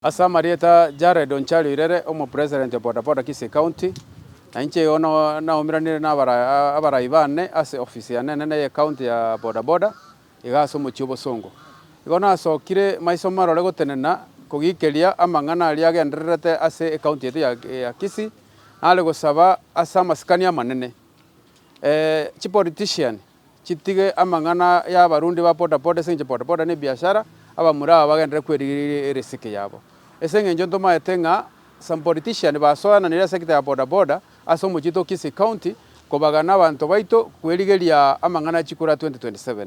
Ase amarieta Jared Onchari Oirere, omopresident o bodaboda Kisii County, na inche igo naumeranire na abarai bane ase ofisi yane enene ye county ya bodaboda, iga ase omochie o Bosongo. Igo nasokire maiso marore gotenena kogikeria amang'ana aria agendererete ase ecounty yaito ya Kisii, nare gosaba ase amasikani amanene, chipolitician chitige amang'ana ya abarundi ba bodaboda ase eng'encho bodaboda ne ebiashara, abamura aba bagenderere kwerigereria erisiki yabo. Ase eng'encho ntomaete ng'a some politician basoananire ase sector ya bodaboda ase omochie oito o Kisii County kobagana abanto baito kwerigeria amang'ana ya chikura 2027.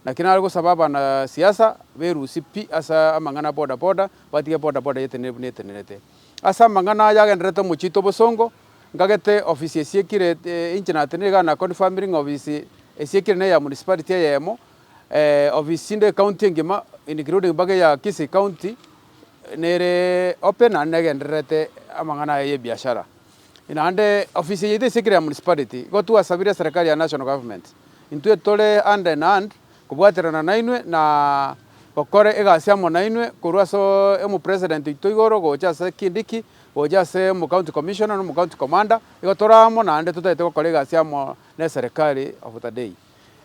Naki nare gosaba abanasiasa berusie pi ase amang'ana a bodaboda batige bodaboda yetenene buna etenerete. Ase amang'ana aya agendererete omochie oito obosongo, Nkagete ofisi esiekire inche natenenire igaa na confirmiri ng'a ofisi esiekire neya municipality eyemo, ofisi chinde ecounty engima including mpaka eya Kisii county nere open naende negendererete amang'ana aya ya ebiashara. Naende ofisi yaito esiekire ya municipality, igo twasabire eserekari ya national government, intwe tore hand in hand kobwaterana nainwe na gokora egasi amo nainwe korwa ase omopresident oito igoro gocha ase Kindiki, gocha ase omocounty commissioner na omocounty commander, igo tore amo naende totagete gokora egasi amo na eserekari of the day.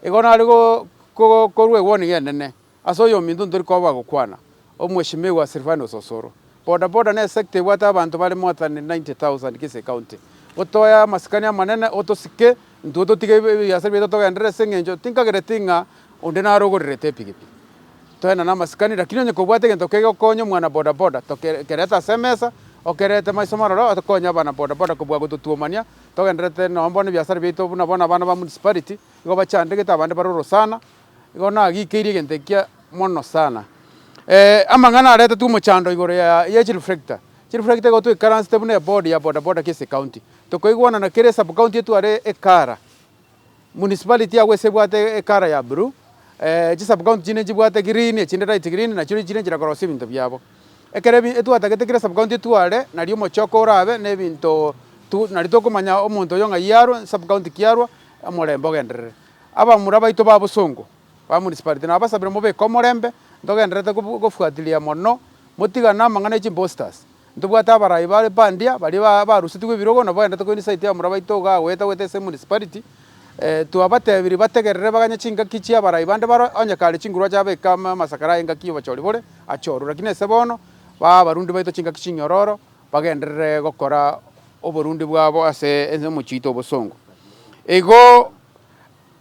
Igo nare go ko korwa ewarning enene ase oyominto ntori koba gokwana, omweshimiwa Silvanus Osoro. Boda boda ne esector ebwate abanto bare more than 90,000 Kisii county. Otoe amasikani amanene otosike intwe totige ebiasara biaito togenderere ase eng'encho tinkagereti ng'a onde nare ogorerete epikipiki. Toenane amasikani lakini onye kobwate egento kegokonya omwana boda boda toke kerete ase emesa okerete maiso maroro okonye abana boda boda kobua gototuomania togendererete nonye bono ebiasara biaito buna bono abana ba municipality nigo bachandegete abande bare orosana. Igo nagikeirie egento ekia mono sana. Amang'ana aretetwe omochando igoro ya ye chireflector, chireflector igo toikaransete buna eboard ya bodaboda Kisii county, tokoigwana na kera esub county etware ecolour, municipality agwo ase ebwate ecolour ya blue, chisub county chinde nchibwate green echinde light green nachio chire nchera korosia ebinto biabo. Ekero ebi etwatagete kera esub county etware nario omochoko orabe na ebinto tu nario tokomanya omonto oyo ng'ai arwa, sub county ki arwa, omorembe ogenderere. Abamura baito ba bosongo ba municipality nabasabire mobeke omorembe, ntogendererete gofuatilia mono, motigane amang'ana e chimposters. Ntobwate abarai bare bandia baria barusetigwe ebirogo nabo bagendererete koina eside y'abamura baito igaa goeta goeta ase emunicipality, twabatebirie bategerere baganye chingaki chia abarai bande bare onye kare chinguru ache abeke amasakara aye engaki ya obochori bore achorwe. Lakini ase bono, baa abarundi baito chingaki chinyororo bagenderere gokora oborundi bwabo ase omochie oito o bosongo. Igo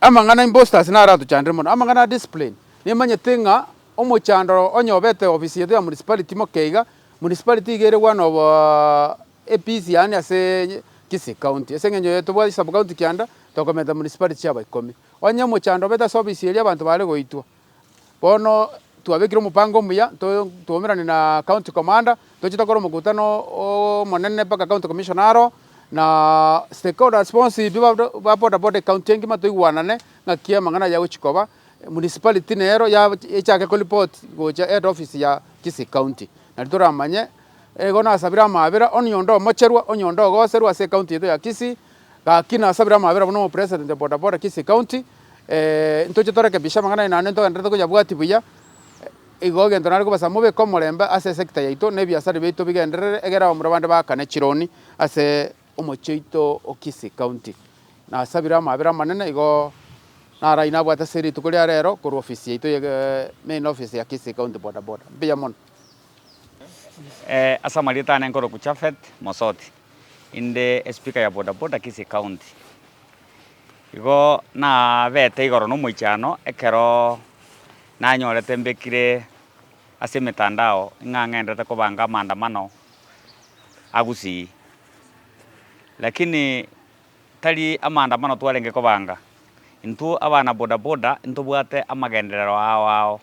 amang'ana imposters naro atochandire mono, amang'ana a discipline, nimanyete ng'a omochando onye obete ofisi yaito ya municipality moke iga, municipality iga ere one of epeace yaani ase Kisii county, ase eng'encho tobwate sub county kianda, tokomenta municipality chiaba ikomi. Onye omochando obete ase ofisi eria abanto bare goitwa. Bono twabekire omopango omuya, to twaumerane na county commander, toche tokore omokutano omonene mpaka county commissioner aro, na stakeholders bonsi pi ba boda boda ecounty engima toigwanane ng'aki amang'ana aya agochi koba, municipality nero ya echake koripot gocha head office ya Kisii county. Nario toramanye, igo nasabire amabera onye onde omocherwa, onye onde ogoserwa ase ecounty yaito ya Kisii, Gaki nasabire amabera buna omopresident o boda boda Kisii county, ntoche torekebishe amang'ana aya naende ntogendererete koyabwatia buya, igo egento nare kobasaba mobeke omorembe ase esector yaito na ebiasara biaito bigenderere egere abamura bande baakane chironi ase omochie oito o Kisii county. Nasabire amabera amanene igo narai nabwate ase rituko ria rero korwa ofisi yaito ya main office ya Kisii county boda boda. Mbuya mono. Ase amarieta ane nkorokwa Japhet Mosoti. Inde espika ya bodaboda Kisii County. Igo nabete igoro na omoichano ekero nanyorete mbekire ase emetandao ng'a ng'enderete kobanga amaandamano a Gusii. Lakini tari amaandamano twarenge kobanga, intwe abana bodaboda ntobwate amagenderero ao ao.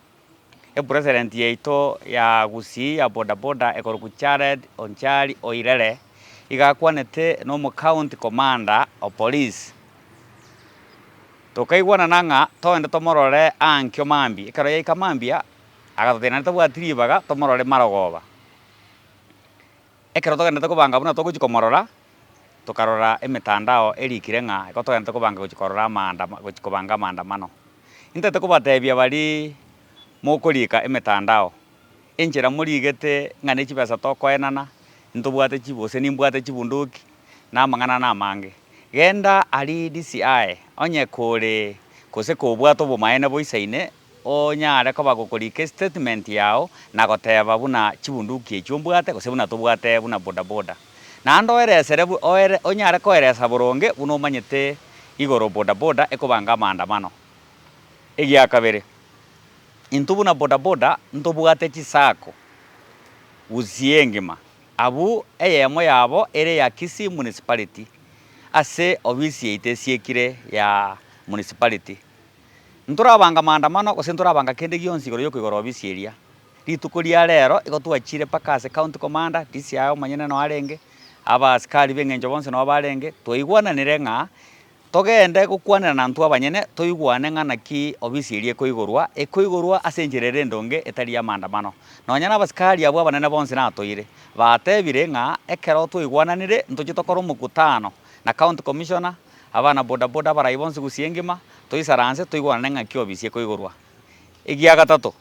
Epresident yaito ya Gusii ya bodaboda ekorokwa Jared Onchari Oirere iga akwanete na omo county commander o police tokaigwanana ng'a togende tomorore ankio mambia, ekero yaika mambia agatotebia naende tabwati ribaga tomorore marogoba. Ekero togenderete kobanga buna togochia komorora, tokarora emetandao erikire ng'a igo togenderete kobanga gochia korora amaandama gochia kobanga amaandamano. Intagete kobatebia baria mokorika emetandao, Enchera morigete ng'a ne chibesa tokoenana, ntobwate chibose nimbwate chibunduki, na amang'ana namange. Genda aria DCI onye kore gose kobwate obomaene boisaine onyare koba gokorika estatement yao na goteba buna chibunduki echio mbwate gose buna tobwate buna bodaboda. Naende oeresere bu oere onyare koeresa boronge buna omanyete igoro bodaboda ekobanga amaandamano. Egiakabere, intwe buna bodaboda ntobwate chisacco gusii engima, abwo eyemo yabo ere ya Kisii Municipality ase ofisi yaito esiekire ya municipality. Ntorabanga maandamano gose ntorabanga kende gionsi igoro yokoigora ofisi eria. Rituko ria rero igo twachire mpaka ase county commander, DCI omonyene noo arenge, abaasikari b'eng'encho bonsi noo barenge, twaigwananire ng'a togende gokwanera na intwe abanyene toigwane ng'a naki ofisi eria ekoigorwa, ekoigorwa ase enchera ere endonge etari y'amaandamano. Nonya na abasikari abwo abanene bonsi natoire, batebire ng'a ekero twaigwananire ntoche tokore omokutano na county commissioner, abana boda boda abarai bonsi gusii engima, toisaranse toigwanane ng'aki ofisi ekoigorwa. Egiagatato.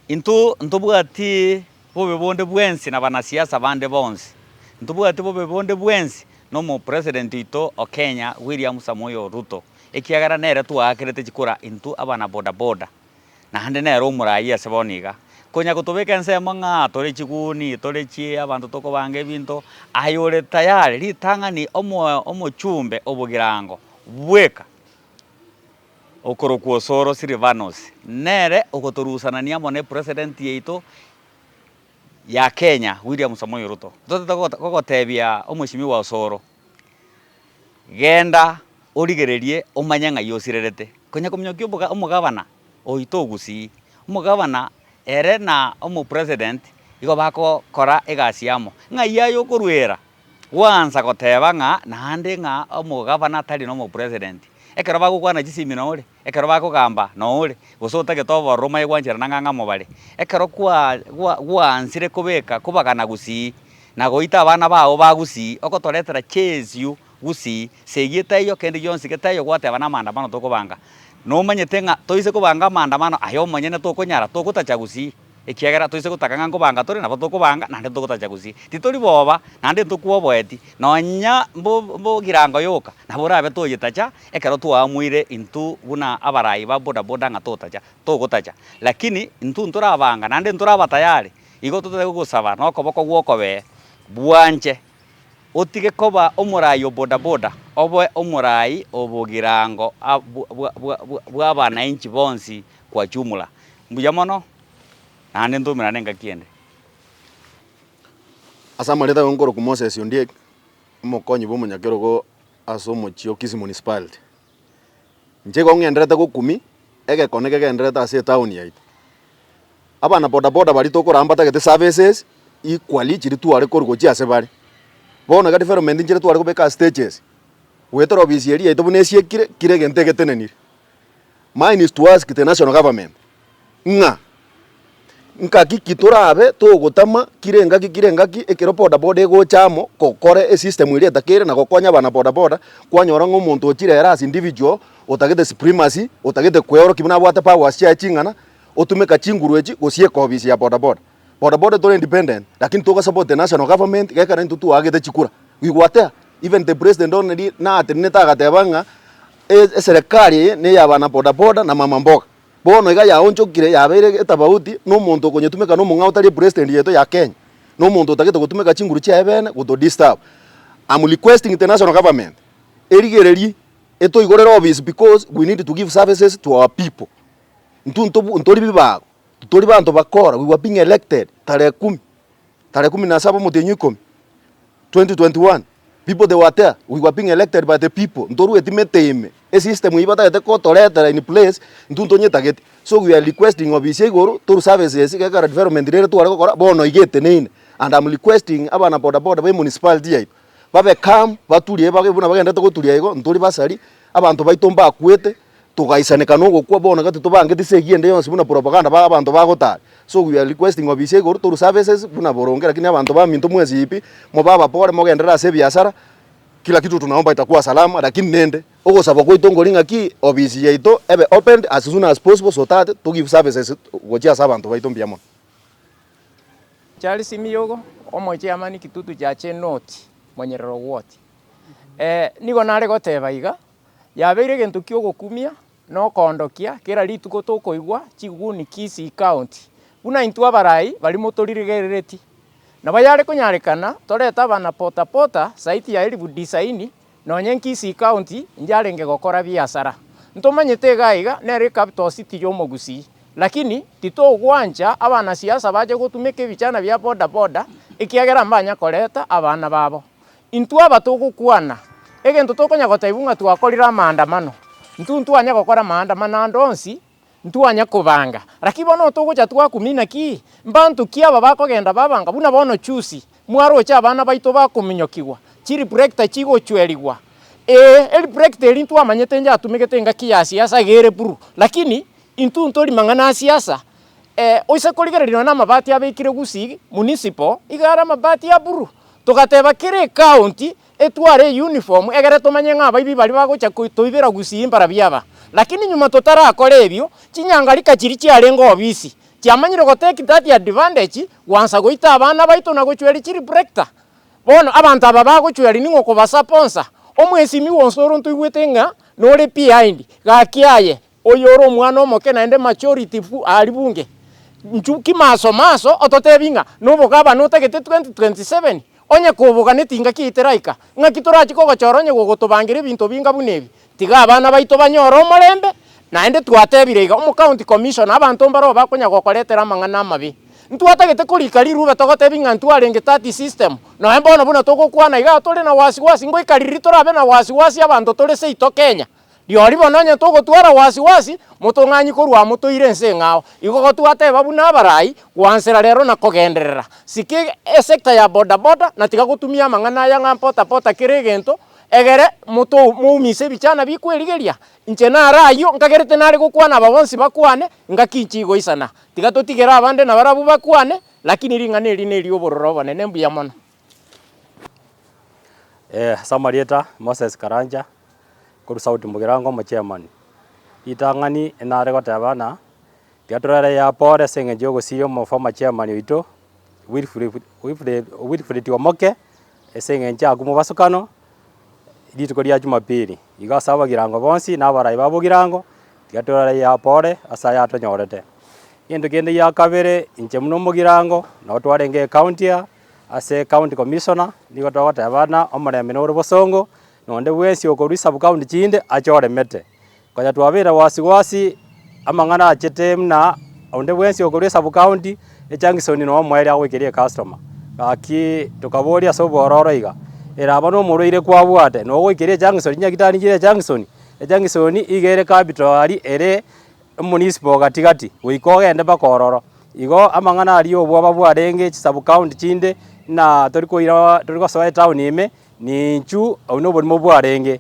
Intwe ntobwati bobe bonde bwensi na banasiasa bande bonsi, ntobwati bobe bonde bwensi na omopresident oito o Kenya William Samoei Ruto, ekiagera nere twaakerete chikura intwe abana boda boda, naende nere omoraia ase bono iga. Konya gotobeka ensemo ng'a tore chiguni, tore chi abanto tokobanga ebinto, aye ore tayari ritang'ani omo omochumbe obogirango bweka. Okorokwa Osoro Silvanus nere ogotorusanania amo ne president yaito ya Kenya William Samoei Ruto. Totete gogotebia omweshimiwa Osoro, genda origererie omanye ng'ai osirerete. Konya kominyokia oboga omogabana oito o Gusii, omogabana ere na omopresident igo bakokora egasi amo, ng'ai aye okoruera. Gwansa goteba ng'a naende ng'a omogavana tari na omopresident. Ekero bagokwana chisimi nore, ekero bakogamba nore, gose otagete obororo omanye gwancherana ng'a ng'amo bare. Ekero kwa gwa gwaansire kobeka kobagana gusii, na goita abana bago ba gusii, ogotoretera chesio gusii, segi etaiyo kende gionsi getaiyo gwateba na amaandamano tokobanga. Nomanyete ng'a toise kobanga amaandamano aye omonyene tokonyara togotacha gusii. Ekiagera toise gotaka ng'a nkobanga tore, nabo tokobanga, naende togotacha gusii. Titori boba, naende ntokwoboeti, nonya mbo mbogirango yoka, nabo orabe toyetacha ekero twaamuire intwe buna abarai ba boda boda ng'a totacha, togotacha. Lakini intwe ntorabanga naende ntoraba tayari, igo totari gogosaba na okoboko gwa okobee, bwanche otige koba omorai o boda boda, obe omorai o bogirango a bwa bwa bwa bwa bwa abanainchi bonsi kwa jumla. Mbuya mono, naende ntomerane engaki ende. Ase amareta aye nkorokwa Moses Ondiek, omokonyi bwa omonyakerogo ase omochie o Kisii Municipality. Inche igo ng'enderete gokumia egekone kegenderete ase etown yaito. Abana boda boda baria tokoraba mbatagete services equally chiria tware korwa gochia ase bare. Bono iga development nchire tware kobeka ase stages, goetera ofisi eria yaito buna esiekire, kera egento egetenenire. Mine is to ask the national government ng'a nkaki ki torabe togotama kire engaki kire engaki ekero boda boda egocha amo gokora esystem eria etakeire na gokonya abana boda boda, kwanyora ng'a omonto ochire ere as individual otagete supremacy, otagete kweorokia buna abwate powers chiaye ching'ana, otumeka chinguru echi gosieka ofisi ya boda boda. Boda boda tore independent lakini togo support the national government gekera intwe twaagete chikura. We were there even the president only natenenete agateba ng'a eserekari eye neya abana boda boda na mama mboga. Bono iga yaonchokire yabeire etabauti na omonto okonyetumeka na omong'ao tari epresident yaito ya Kenya, na omonto otagete gotumeka chinguru chiaye bene goto disturb. I'm requesting the national government erigererie etoigorere office because we need to give services to our people. Intwe ntobu ntori bibago, titori banto bakora, we were being elected tarehe kumi, tarehe kumi na saba omotienyi o ikomi, 2021, people they were there, we were being elected by the people, ntorueti mete ime, esystem eywo batagete kotoretera in place, intwe ntonyetageti. So we are requesting ofisi ya igoro, torwe services gekogera development rere tware gokora, bono iga eteneine. And am requesting abana boda boda ba emunicipality yaito, babe calm, baturie bage buna bagenderete goturia igo, ntori basari, abanto baito mbakwete, Togaisaneka nogokwa bono iga titobangeti segi ende yonsi buna propaganda ba abanto bagotara. So we are requesting ofisi ya igoro torwe services buna boronge lakini abanto baminto mwensi pi, mobe abapore mogenderere ase ebiasara, kila kitu tunaomba itakuwa salama lakini nende ogosaba gwaito nkori ng'aki ofisi yaito ebe opened as soon as possible so that to give services gochia ase abanto baito mbuya mono. Charles Miyogo, omochairman Kitutu Church North, Monyerere Ward. Nigo nare goteba iga, yabeire egento kia ogokumia na okoondokia kera rituko tokoigwa chiguni Kisii County, buna intwe abarai baria motorigerereti. Nabo yare konyarekana torete abana pota pota zaidi ya elifu tisaini nonye Kisii County njarenge gokora biasara. Ntomanyete iga iga nere ecapital city ya omogusii lakini titogwancha abanasiasa bache gotumeka ebichana bia boda boda ekiagera mbanya koreta abana babo. Intwe aba togokwana, egento tokonya gotebigwa ng'a twakorire amaandamano, intwe ntwanya gokora amaandamano ande onsi, ntwanya kobanga. Lakini bono togocha twakumia naki? Mbanto ki aba bakogenda babanga buna bono juzi, mwaroche abana baito bakominyokigwa, chireflector chigochwerigwa, ee ereflector eria ntwamanyete njatumegete engaki ya siasa iga ere buru, lakini intwe ntori mang'ana a siasa, oise korigereria nonye na amabati abekire gusii municipal, iga are amabati a buru. Togateba kera ecounty etware euniform egere tomanye ng'a abaibi baria bagocha koitoibera gusii mbarabwo aba. Lakini nyuma totarakora ebio, chinyangarika chiria chiarenge obisi, chiamanyire go take that advantage gwansa goita abana baito na gochweria chireflector. Bono abanto aba bagochweria ning'o okobasponsa? Omwesimi gose oro ntoigwete ng'a nore behind, gaki aye oyore omwana omoke naende majority fu aria bunge, nchu kimaso maso ototebi ng'a nobogabana otagete 2027, onye koboganeti ngaki eye teraika, ng'aki torachi kogochora onye gogotobangera ebinto binga buna ebi? Tiga abana baito banyore omorembe, naende twatebire iga, omocounty commissioner abanto mbaro bakonya gokoretera amang'ana amabe. Ntwatagete korika rirube togotebi ng'a ntwarenge that system, nonya bono buna togokwana igaa tore na wasiwasi ngoika riria torabe na wasiwasi abanto tore seito Kenya. Rirorio bono onye togotwara wasi-wasi, motong'anyi korwa amo toire ense eng'ao. Igo gotwateba buna abarai, gwansera rero na kogenderera. Sika esector ya bodaboda na tiga gotumia amang'ana aya ng'a pota pota kera egento, egere moto moumise ebichana bikwerigeria. Inche naro ayio, nkagerete nare gokwana aba bonsi bakwane, ngaki inche igoisana. Tiga totigere abande nabarabwo bakwane, lakini ring'ana eri neri obororo obonene mbuya mono. Ase amarieta Moses Karanja, korwa South Mugirango omochairman, ritang'ani nare goteba ng'a tiga torare yapore ase eng'encho ya ogosiria omo former chairman oito Wilfred Wilfred Wilfred Omoke, ase eng'encho akwo mobasukano, rituko ria jumapili. Igo ase abagirango bonsi na abarai ba bogirango, tiga torare yapore ase aya atonyorete. Egento kende gia kabere, inche buna omogirango, nabo twarenge ecounty aa. Ase county commissioner nigo togoteba ng'a omorembe nore bosongo, na onde bwensi okorwa esub county chinde ache oremete. Konya twabeire wasi wasi amang'ana achete buna onde bwensi okorwa esub county, ejunction noo omoerio agoikeria ecustomer. Gaki tokaboria ase obwororo iga, eraba na omorwaire kwabwate nogoikeria ejunction chinyagitari nchire ejunction, ejunction iga ere capital aria ere omunicipal gati gati goika ogende mpaka ororo. Igo amang'ana aria obwoba bwarenge chisub county chinde na tori koira tori gosoa etown ime, ninchu obwo na oborimo bwarenge.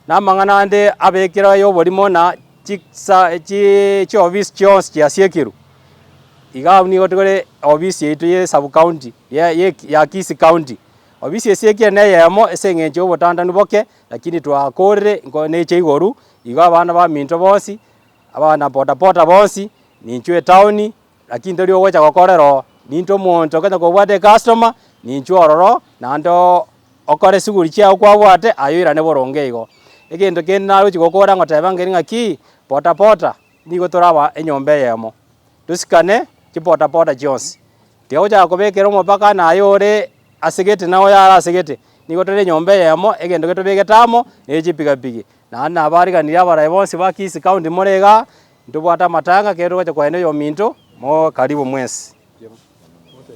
Na amang'ana ande abekire ya oborimo na chisa chi chiofisi chionsi chiasiekirwe, iga abwo nigo tore ofisi yaito ya esub county ya ya ya Kisii county. Ofisi esiekire na eyemo ase eng'encho ya obotantanu boke, lakini twakorire nko neche igoro, igo abana baminto bonsi. Abana boda boda bonsi, ninchwe etown, lakini tori ogocha gokorera oo, nintwe omonto okonya kobwate ecustomer, ninchwe ororo, naende okore shughuli chiago kwabwate, aye oirane boronge igo. Egento kende narochi gokora ngoteba ngeri ng'aki, boda boda, nigo toraba enyomba eyemo, tosikane chiboda boda chionsi, tiga gochaka kobekera omopaka naye ore ase gete na oyo are ase gete, nigo tore enyomba eyemo, egento getobegete amo, ne chipigapigi. Naende nabariganirie abarai bonsi ba Kisii County more igaa, ntobwate amatanga ekero togocha koenda oyominto, mo karibu mwensi.